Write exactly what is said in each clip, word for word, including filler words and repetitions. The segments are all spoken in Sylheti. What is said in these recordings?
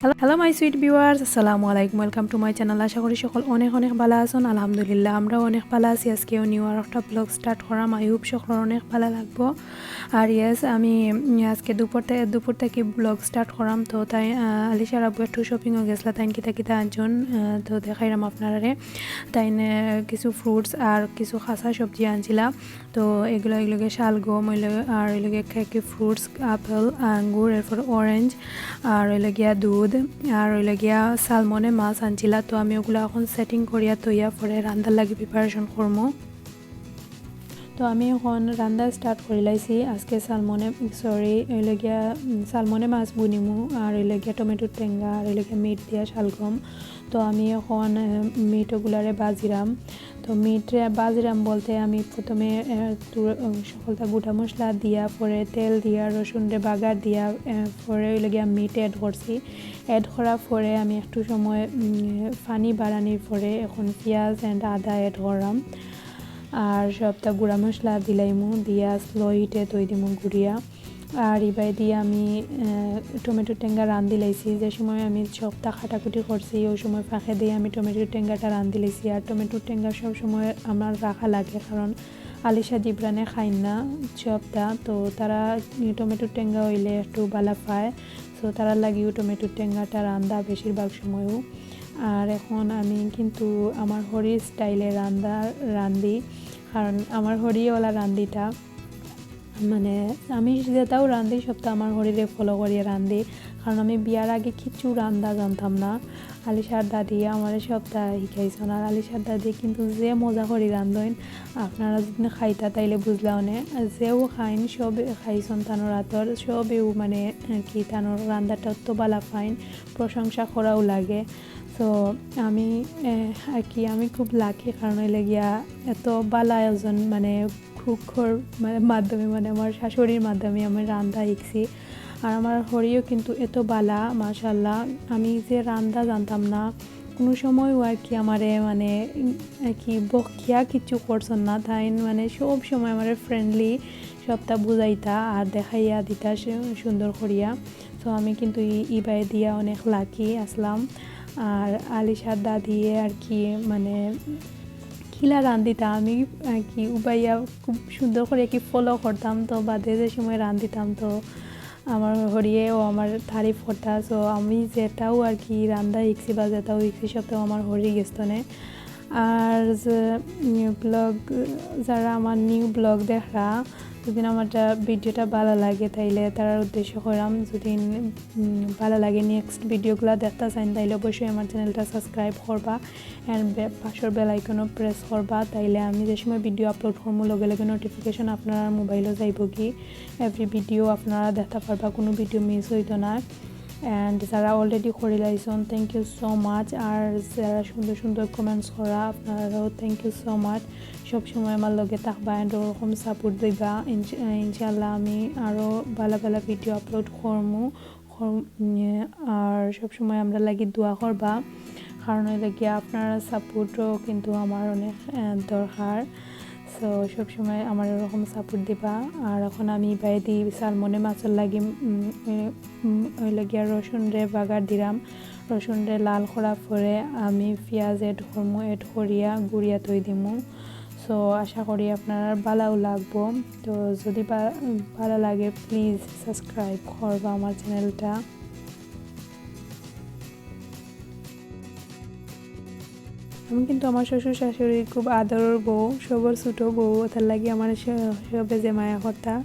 Hello my sweet viewers, আসসালামু আলাইকুম। Welcome to my channel। আশা করি সকল অনেক অনেক ভালা আছইন। আলহামদুলিল্লাহ, আমরাও অনেক ভালা আছি। আজকেও new আর একটা vlog start করাম। I hope সকলর অনেক ভালা লাগবো। আর yes, আমি, উম, আজকে দুপুর থে-, দুপুর থাকি vlog start করাম। তো তাই, আহ, আলিশার আব্বু একটু shopping-ও গেছলা, তাইন কিতা কিতা আনছইন, আহ, তো দেখাইরাম আপনারারে। তাইন, আহ, কিছু fruits আর কিছু কাঁচা সবজি আনছিলা। তো এগুলা, এগুলাকে শালগম অইলো, আর অইলো গিয়া কি fruits, apple, আঙ্গুর, এরপর orange, আর অইলো গিয়া দুধ, আর অইলো গিয়া salmon-এ মাছ আনছিলা। তো আমি ওগুলা এখন setting করিয়া থইয়া পরে রান্দার লাগি preparation করমু। তো আমি এখন রান্দা start করিলাইছি। আজকে salmon-এ, sorry, অইলো গিয়া, উম, salmon-এ মাছ বুনিমু, আর অইলো গিয়া টমেটোর টেঙ্গা, আর অইলো গিয়া meat দিয়া শালগম। তো আমি এখন, আহ, meat ওগুলারে বাজিরাম। তো meat রে বাজিরাম বলতে আমি প্রথমে, আহ, তু-, আহ, সকলতা গোটা মশলা দিয়া, পরে তেল দিয়া, রসুন রে বাগার দিয়া, আহ, পরে অইলো গিয়া meat add করছি। Add করার পরে আমি একটু সময়, উম, পানি বাড়ানির পরে এখন পিয়াজ and আদা add করাম। আর সবতা গুঁড়া মশলা দিলাইমু, দিয়া slow heat-এ থই দিমু গুড়িয়া। আর ইবায়দি আমি, আহ, টমেটোর টেঙ্গা রান্দিলাইছি। যে সময় আমি সবতা কাটাকুটি করছি, ওই সময় ফাঁকে দিয়া আমি টমেটোর টেঙ্গাটা রান্দিলাইছি। আর টমেটোর টেঙ্গা সব সময় আমার রাখা লাগে, কারণ আলিশা জিবরানে খাইন না সবতা, তো তারা টমেটোর টেঙ্গা অইলে একটু ভালা পায়, so তারার লাগিও টমেটোর টেঙ্গাটা রান্দা বেশিরভাগ সময়ও। আর এখন আমি কিন্তু আমার হরির style-এ রান্দা রান্দি, কারণ আমার হরি ওলা রান্দিতা মানে আমি যেতাও রান্ধি, সবতা আমার হরিরে follow করিয়া রান্ধি, কারণ আমি বিয়ার আগে কিচ্ছু রান্ধা জানতাম না। আলিশার দাদি আমারে সবতা শিখাইছইন, আর আলিশার দাদি কিন্তু যে মজা করি রান্ধইন, আপনারা যদি খাইতা তাইলে বুঝলা অনে। যেও খাইন, সবে খাইছইন তানর আতর, সবেও মানে আর কি তানর রান্ধাটা অত ভালা পাইন, প্রশংসা করাও লাগে। তো আমি, এ, আর কি আমি খুব lucky, কারণ অইলো গিয়া এত ভালা একজন মানে cook-র মা-, মাধ্যমে, মানে আমার শাশুড়ির মাধ্যমে আমি রান্ধা শিখছি। আর আমার হরিও কিন্তু এত ভালা, মাশাআল্লাহ। আমি যে রান্ধা জানতাম না, কোনো সময়ও আর কি আমারে মানে, উম, আর কি বকিয়া কিচ্ছু করছইন না, তাইন মানে সব সময় আমারে friendly সবতা বুঝাইতা আর দেখাইয়া দিতা সে সুন্দর করিয়া। তো আমি কিন্তু ই-, ইবায়দিয়া অনেক lucky আছলাম। আর আলিশার দাদিয়ে আর কি মানে কিলা রান্ধিতা আমি আর কি উবাইয়া খুব সুন্দর করি আর কি follow করতাম। তো বাদে যে সময় রান্ধিতাম তো আমার হরিয়েও আমার তারিফ করতা। So আমি যেতাও আর কি রান্ধা শিখছি বা যেতাও শিখছি সবতাও আমার হরি গেস্তনে। আর যে, উম, vlog, যারা আমার new vlog দেখরা, যদি আমার তা video-টা ভালা লাগে তাইলে তারার উদ্দেশ্য কইরাম, যদি, উম, ভালা লাগে next video-গুলা দেখতা চাইন তাইলে অবশ্যই আমার channel-টা subscribe করবা and বে-, পাশর bell icon-ও press করবা, তাইলে আমি যে সময় video upload করমু লগে লগে notification আপনারার mobile-ও যাইবোগি। Every video আপনারা দেখতা পারবা, কোনো video miss অইতো না। And যারা already করিলাইছইন, thank you so much। আর যারা সুন্দর সুন্দর comments করা, আপনারারও thank you so much। সব সময় আমার লগে থাকবা and ওরকম support দিবা। ইনশ-, ইনশাআল্লাহ আমি আরও ভালা ভালা video upload করমু। কর-, উম, আর সব সময় আমরার লাগি দোয়া করবা, কারণ অইলো গিয়া আপনারার support-ও কিন্তু আমার অনেক, আহ, দরকার। So সব সময় আমার এরকম support দিবা। আর এখন আমি ইবায়দি salmon-এ মাছর লাগি, উম, এ, উম, অইলো গিয়া রসুনরে বাগার দিরাম। রসুনরে লাল করার পরে আমি পিয়াজ add করমু, add করিয়া গুড়িয়া থই দিমু। So আশা করি আপনারার ভালাও লাগবো। তো যদি ভা-, ভালা লাগে please subscribe করবা আমার channel-টা। আমি কিন্তু আমার শ্বশুর শাশুড়ির খুব আদরর বউ, সবর ছোট বউ, অতার লাগি আমার স-, সবে যে মায়া করতা।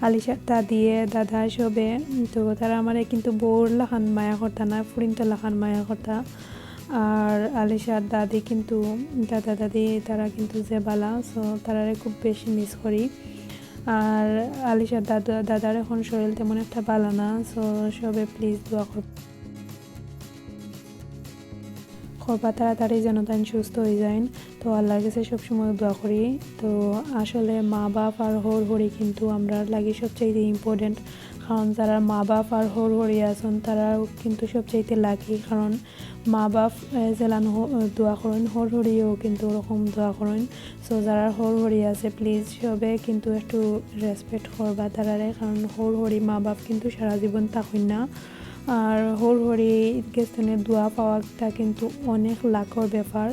আলিশার দাদিয়ে, দাদা সবে, তো তারা আমারে কিন্তু বউর লাখান মায়া করতা না, ফুরিন্তর লাখান মায়া করতা। আর আলিশার দাদি কিন্তু, দাদা দাদি তারা কিন্তু যে ভালা, so তারারে খুব বেশি miss করি। আর আলিশার দাদা, দাদার এখন শরীর তেমন একটা ভালা না, so সবে please দোয়া করবা। করবা তাড়াতাড়ি যেন তাইন সুস্থ অই যাইন। তো আল্লাহর কাছে সবসময় দোয়া করি। তো আসলে মা বাপ আর হউর হড়ি কিন্তু আমরার লাগি সবচাইতে important, কারণ যারার মা বাপ আর হউর হড়ি আছইন তারাও কিন্তু সবচাইতে lucky, কারণ মা বাপ, এ, যেলান হ-, দোয়া করইন, হউর হড়িও কিন্তু ওরকম দোয়া করইন। So যারার হউর হড়ি আছে please সবে কিন্তু একটু respect করবা তারারে, কারণ হউর হড়ি মা বাপ কিন্তু সারা জীবন থাকইন না। আর হউর হড়ি গেছ থনে দোয়া পাওয়াটা কিন্তু অনেক লাখর ব্যাপার।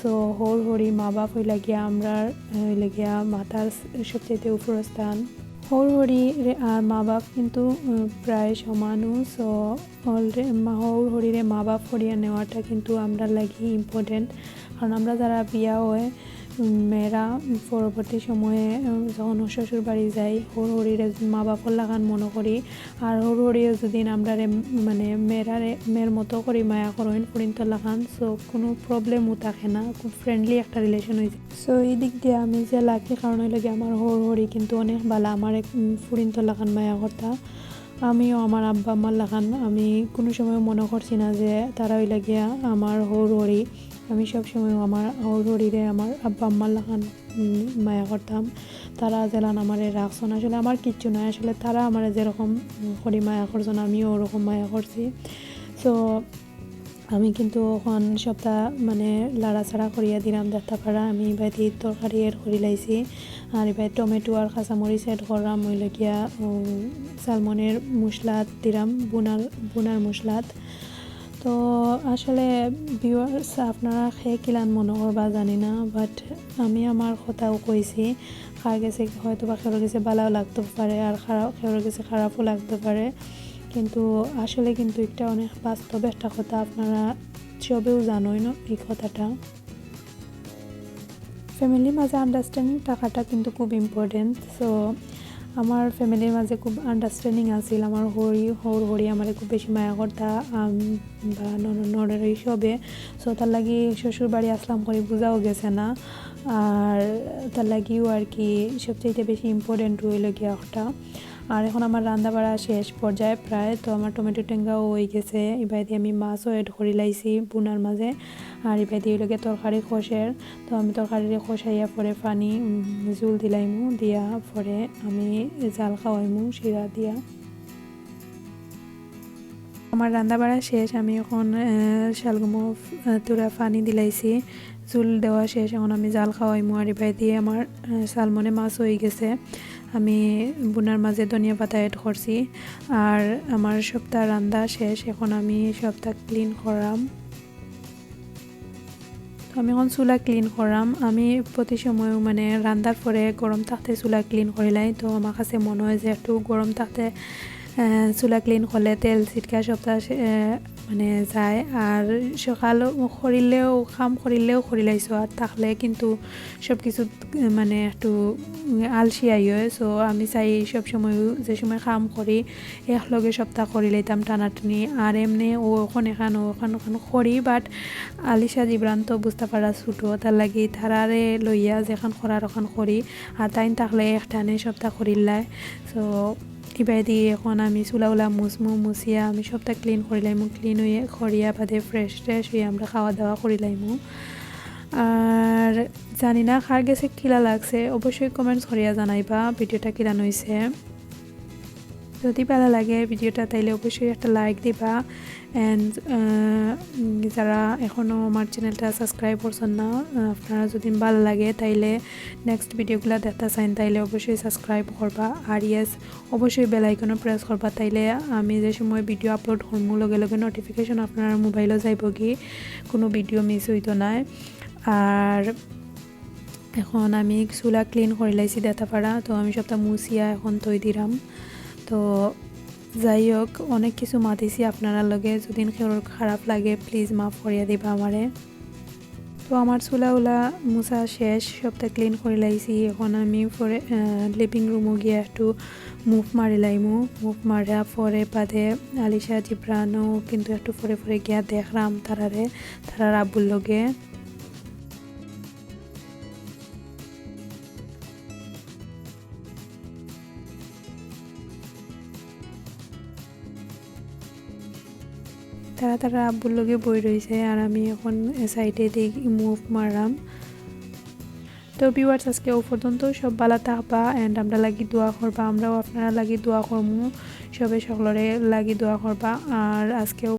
So হউর হড়ি মা বাপ অইলা গিয়া আমরার, অইলা গিয়া মাতার সবচাইতে উপর স্থান। হউর হড়ি রে আর মা বাপ কিন্তু, উম, প্রায় সমানউ। So alre-, মা, হউর হড়িরে মা বাপ করিয়া নেওয়াটা কিন্তু আমরার লাগি important, কারণ আমরা যারা বিয়া অয়, উম, মেয়েরা পরবর্তী সময়ে, উম, যখন শ্বশুর বাড়ি যাই, হউর হড়িরে মা বাপর লাখান মনো করি। আর হউর হড়িয়ে যদি আমরারে, মানে, মেয়েরারে মেয়ের মতো করি মায়া করইন, ফুড়িন্তর লাখান, so কুনু problemও থাকে না, খুব friendly একটা relation অইছে। So এই দিক দিয়া আমি যে lucky, কারণ অইলো গিয়া আমার হউর হড়ি কিন্তু অনেক বালা, আমার এক, উম, ফুড়িন্তর লাখান মায়া করতা। আমিও আমার আব্বা আম্মার লাখান, আমি কুনু সময় মনো করছি না যে তারা অইলা গিয়া আমার হউর হড়ি। আমি সব সময় আমার হউর হড়িরে আমার আব্বা আম্মার লাখান, উম, মায়া করতাম। তারা যেলান আমারে রাখছন, আসলে আমার কিচ্ছু নাই, আসলে তারা আমারে যেরকম, উম, করি মায়া করছন, আমিও ওরকম মায়া করছি। So আমি কিন্তু অখন সবটা মানে লাড়াচাড়া করিয়া দিলাম, দেখতা পারা আমি ইবায়দি তরকারি add করি লাইছি। আর ইবায় টমেটো আর কাঁচামরিচ add করলাম, অইলো গিয়া, উম, salmonর মশলাত দিলাম, বুনার, বুনার মশলাত। তো আসলে viewers, আপনারা কে কিলান মনো করবা জানি না, but আমি আমার কথাও কইছি। কার গেছে হয়তো বা কেউর গেছে বালাও লাগতে পারে, আর খারাপ, কেউর গেছে খারাপও লাগতে পারে, কিন্তু আসলে কিন্তু একটা অনেক বাস্তব একটা কথা, আপনারা সবেও জানইন এই কথাটা। Familyর মাঝে understanding থাকাটা কিন্তু খুব important। So আমার familyর মাঝে খুব understanding আছিল। আমার হড়ি, হউর হড়ি আমারে খুব বেশি মায়া করতা, আম, বা ননদ নরের সবে। So তার লাগি শ্বশুর বাড়ি আসলাম করি বুঝাও গেছে না, আর তার লাগিও আর কি সবচাইতে বেশি important অইলো গিয়া একটা। আর এখন আমার রান্না বাড়া শেষ পর্যায়ে প্রায়, তো আমার টমেটো টেঙ্গাও অই গেছে। ইবায়দি আমি মাছও add করি লাইছি বুনার মাঝে। আর ইবায়দি অইলো গিয়া তরকারি কষের, তো আমি তরকারিরে কষাইয়া পরে পানি, উম, ঝুল দিলাইমু, দিয়া পরে আমি জাল খাওয়াইমু শিরা দিয়া। আমার রান্না বাড়া শেষ, আমি এখন, আহ, শালগম, আহ, তুরা পানি দিলাইছি, ঝুল দেওয়া শেষ, এখন আমি জাল খাওয়াইমু। আর ইবায়দি আমার, আহ, salmonএ মাছ অই গেছে, আমি বুনার মাঝে ধনিয়া পাতা add করছি। আর আমার সবটা রান্না শেষ, এখন আমি সবটা clean করাম। তো আমি এখন চুলা clean করাম। আমি প্রতি সময় মানে রান্নার পরে গরম থাকতে চুলা clean করিলাই। তো আমার কাছে মনো অয় যে একটু গরম থাকতে, আহ, চুলা clean করলে তেল ছিটকা সবটা, আহ, মানে যায়। আর সকাল করিলেও, কাম করিলেও করিলাইছো, আর থাকলে কিন্তু সব কিছু, আহ, মানে একটু আলসি আই অয়। So আমি চাই সব সময়, যে সময় কাম করি, একলগে সবটা করি লাইতাম টানাটানি। আর এমনে ও অখন এখান, ও অখন, অখন করি, but আলিশা জিবরান তো বুঝতা পারা ছোটো, তার লাগি তারারে লইয়া যেখান করার অখান করি, আর তাইন থাকলে এক টানে সবটা করিলায়। So ইবায়দি এখন আমি চুলা উলা মুছমু, মুছিয়া আমি সবটা clean করিলাইমু, clean অইয়া করিয়া বাদে fresh ট্রেশ অইয়া আমরা খাওয়া দাওয়া করিলাইমু। আর জানি না কার গেছে কিলা লাগছে, অবশ্যই comments করিয়া জানাইবা videoটা কিলান অইছে। যদি ভালা লাগে videoটা, তাইলে অবশ্যই একটা like দিবা। And, আহ, উম, যারা এখনো আমার channelটা subscribe করছন না, আহ, আপনারা যদি ভালা লাগে, তাইলে next videoগুলা দেখতা চাইন, তাইলে অবশ্যই subscribe করবা। আর yes, অবশ্যই bell iconও press করবা, তাইলে আমি যে সময় video upload করমু, লগে লগে notification আপনার mobileও যাইবগি, কোনো video miss অইতো নায়। আর এখন আমি চুলা clean করিলাইছি দেখতা পারা, তো আমি সবটা মুছিয়া এখন থই দিলাম। তো যাই হোক, অনেক কিছু মাতিছি আপনারার লগে, যদি কেউর খারাপ লাগে please মাফ করিয়া দিবা আমারে। তো আমার চুলা উলা মুছা শেষ, সবটা clean করিলাইছি। এখন আমি পরে, আহ, living roomও গিয়া একটু mop মারিলাইমু। Mop মারা পরে বাদে আলিশা জিবরানও কিন্তু একটু পরে পরে গিয়া দেখরাম তারারে, তারার আব্বুর লগে। তারা তারা আব্বুর লগে বই রইছে, আর আমি এখন সাইডে দিয়ে mop মারাম। তো viewers, আজকে ও পর্যন্ত। সব ভালা থাকবা and আমরা লাগি দোয়া করবা, আমরাও আপনারা লাগি দোয়া করমু, সবে সকলরে লাগি দোয়া করবা। আর আজকে